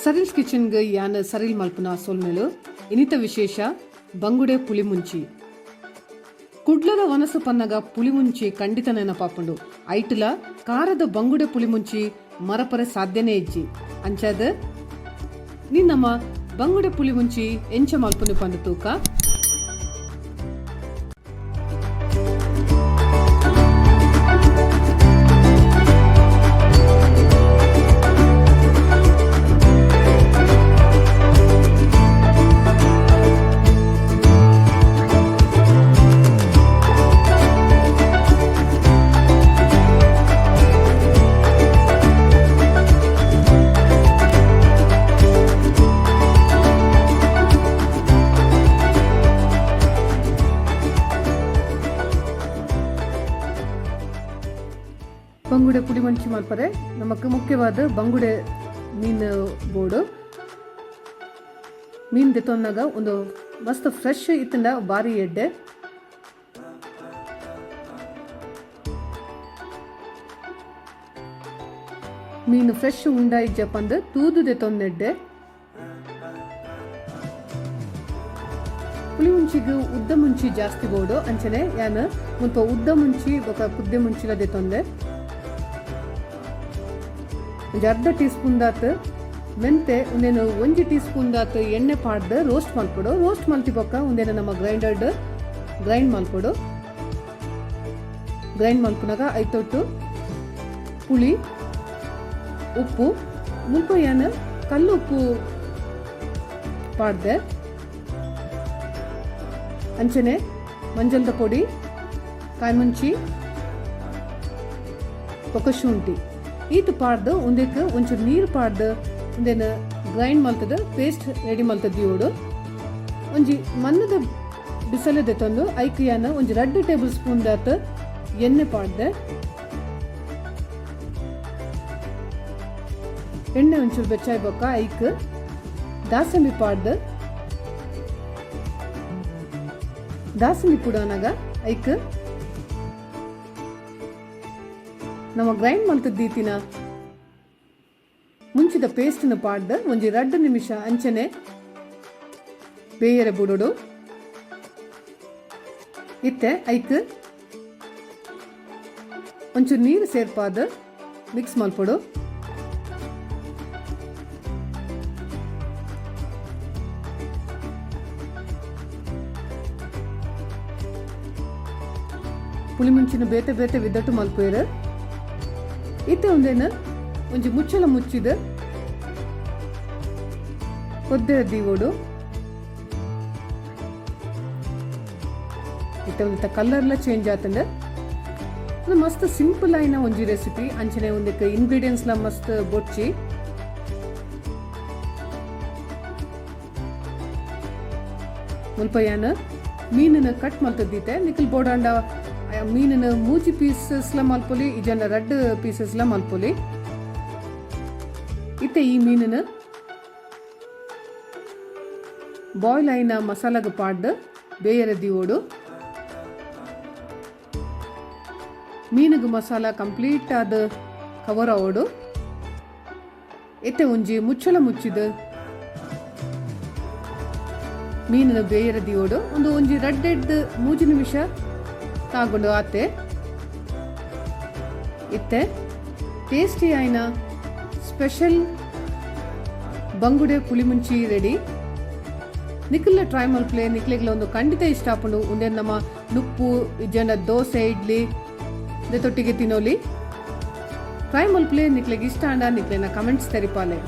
ಸರಿಲ್ಸ್ ಕಿಚನ್ಗ್ ಯಾನ್ ಸರಿಲ್ ಮಲ್ಪುನ ಸೊಲ್ಮೆಲು. ಇನಿತ ವಿಶೇಷ ಬಂಗುಡೆ ಪುಳಿಮುಂಚಿ. ಕುಡ್ಲದ ವನಸು ಪನ್ನಗ ಪುಳಿಮುಂಚಿ ಖಂಡಿತ ನೆನಪಾಪುಂಡು. ಐಟ್ಲ ಕಾರದ ಬಂಗುಡೆ ಪುಳಿಮುಂಚಿ ಮರಪರೆ ಸಾಧ್ಯನೇ ಇಜ್ಜಿ. ಅಂಚಾದ್ ಇನಿ ನಮ ಬಂಗುಡೆ ಪುಳಿಮುಂಚಿ ಎಂಚ ಮಲ್ಪುನಿ ಪಂದ್ ತೂಕ. ಬಂಗುಡೆ ಪುಡಿ ಮಂಚಿ ಮಲ್ಪರೆ ನಮಕ್ ಮುಖ್ಯವಾದ ಬಂಗುಡೆ ಮೀನ್ ಬೋಡು. ಮೀನ್ ದೆತೊನ್ನಗ ಉಂದು ಮಸ್ತ್ ಫ್ರೆಶ್ ಇತ್ತ್ಂಡ ಬಾರಿ ಎಡ್ಡೆ. ಮೀನ್ ಫ್ರೆಶ್ ಉಂಡ ಇಜ್ಜ ಪಂದ್ ತೂದು ದೆತೊನ್ನೆಡ್ಡೆ. ಪುಳಿ ಮುಂಚಿಗ್ ಉದ್ದ ಮುಂಚಿ ಜಾಸ್ತಿ ಬೋಡು. ಅಂಚನೆ ಯಾನ್ ಮುಲ್ಪ ಉದ್ದ ಮುಂಚಿ ಬೊಕ ಕುದ್ದೆ ಮುಂಚಿಲ ದೆತೊಂದೆ. ಒಂಜಿ ಅರ್ಧ ಟೀ ಸ್ಪೂನ್ ದಾತ್ ಮೆಂತೆ, ಉಂದೆನ್ ಒಂಜಿ ಟೀ ಸ್ಪೂನ್ ದಾತ್ ಎಣ್ಣೆ ಪಾಡ್ದ್ ರೋಸ್ಟ್ ಮಲ್ಪೊಡು. ರೋಸ್ಟ್ ಮಲ್ತಿ ಬೊಕ್ಕ ಉಂದೆನ್ ನಮ್ಮ ಗ್ರೈಂಡರ್ಡ್ ಗ್ರೈಂಡ್ ಮಲ್ಪೊಡು. ಗ್ರೈಂಡ್ ಮಲ್ಪುನಗ ಐತೊಟ್ಟು ಪುಳಿ, ಉಪ್ಪು, ಮುಲ್ಪ ಯಾನ್ ಕಲ್ಲು ಉಪ್ಪು ಪಾಡ್ದೆ. ಅಂಚನೆ ಮಂಜಲ್ದ ಪೊಡಿ, ಕಾಯ್ಮುಂಚಿ ಬೊಕ ಶುಂಠಿ ಈತ್ ಪಾಡ್ದ್ ಉಂದೆಕ್ ಒಂಚೂರು ನೀರ್ ಪಾಡ್ದ್ ಉಂದೆನ್ ಗ್ರೈಂಡ್ ಮಲ್ತ್ದ್ ಪೇಸ್ಟ್ ರೆಡಿ ಮಲ್ತ್ ದೀವೊಡು. ಒಂಜಿ ಮಣ್ಣದ ಬಿಸಲೆ ದೆತೊಂದು ಐಕ್ ಯಾನ್ ಒಂಜಿ ರಡ್ಡ್ ಟೇಬಲ್ ಸ್ಪೂನ್ ದಾತ್ ಎಣ್ಣೆ ಪಾಡ್ದೆ. ಎಣ್ಣೆ ಒಂಚೂರು ಬೆಚ್ಚಾಯಿ ಬೊಕ್ಕ ಐಕ್ ದಾಸೆಮಿ ಪಾಡ್ದ್ ದಾಸೆಮಿ ಪುಡಾನಗ ಐಕ್ ನಮ ಗ್ರೈಂಡ್ ಮಲ್ತ್ ದೀತಿನ ಮುಂಚಿದ ಪೇಸ್ಟ್ನ್ ಪಾಡ್ದ್ ಒಂಜಿ ರಡ್ಡ್ ನಿಮಿಷ ಅಂಚನೆ ಬೇಯರೆ ಬುಡೊಡು. ಇತ್ತೆ ಐಕ್ ಒಂಚೂರು ನೀರು ಸೇರ್ಪಾದ್ ಮಿಕ್ಸ್ ಮಲ್ಪೊಡು. ಪುಳಿಮುಂಚಿನ ಬೇತೆ ಬೇತೆ ವಿಧಟ್ ಮಲ್ಪುವೆರ್. ಇತ್ತೆ ಉಂದೆನ್ ಒಂಜಿ ಮುಚ್ಚಳ ಮುಚ್ಚಿದ್ ಕೊದ್ದೆ ದೀವೊಡು. ಇತ್ತೆ ಒಂಜಿ ಕಲರ್ಲ ಚೇಂಜ್ ಆತುಂಡು. ಉಂದು ಮಸ್ತ್ ಸಿಂಪಲ್ ಆಯಿನ ಒಂಜಿ ರೆಸಿಪಿ. ಅಂಚನೆ ಉಂದೆಕ್ ಇಂಗ್ರೀಡಿಯೆಂಟ್ಸ್ ಲ ಮಸ್ತ್ ಬೊಡ್ಚಿ. ಮುಲ್ಪ ಯಾನ್ ಮೀನುನು ಕಟ್ ಮಲ್ತ್ ದೀತೆ. ನಿಕುಲು ಬೋಡಾಂಡ ಮೀನುನು ಮೂಜಿ ಪೀಸಸ್ ಲ ಮಲ್ಪೊಲಿ ಇಜ್ಜಂಡ ರಡ್ಡ್ ಪೀಸಸ್ ಲ ಮಲ್ಪೊಲಿ. ಇತ್ತೆ ಈ ಮೀನುನು ಬಾಯ್ಲ್ ಆಯಿನ ಮಸಾಲಗ್ ಪಾಡ್ದ್ ಬೇಯರೆ ದೀವೊಡು. ಮೀನುಗ್ ಮಸಾಲ ಕಂಪ್ಲೀಟ್ ಆದ್ ಕವರ್ ಆವೊಡು. ಇತ್ತೆ ಒಂಜಿ ಮುಚ್ಚಳ ಮುಚ್ಚಿದ್ ಮೀನುನು ಬೇಯರೆ ದೀವೊಡು. ಉಂದು ಒಂಜಿ ರಡ್ಡೆಡ್ದ್ ಮೂಜಿ ನಿಮಿಷ ತಾಗುಂಡು ಆತೆ. ಇತ್ತೆ ಟೇಸ್ಟಿ ಆಯಿನ ಸ್ಪೆಷಲ್ ಬಂಗುಡೆ ಪುಳಿಮುಂಚಿ ರೆಡಿ. ನಿಕುಲ್ಲ ಟ್ರೈ ಮಲ್ಪುಲೆ, ನಿಕ್ಲೆಗ್ಲ ಒಂದು ಖಂಡಿತ ಇಷ್ಟ ಆಪುಂಡು. ಉಂದೆನ್ ನಮ ನುಪ್ಪು ಇಜ್ಜಂಡ ದೋಸೆ ಇಡ್ಲಿ ತೊಟ್ಟಿಗೆ ತಿನೋಲಿ. ಟ್ರೈ ಮಲ್ಪುಲೆ, ನಿಕ್ಲೆಗ್ ಇಷ್ಟ ಆಂಡ ನಿಕ್ಲೆನ ಕಮೆಂಟ್ಸ್ ತೆರಿಪಾಲೆ.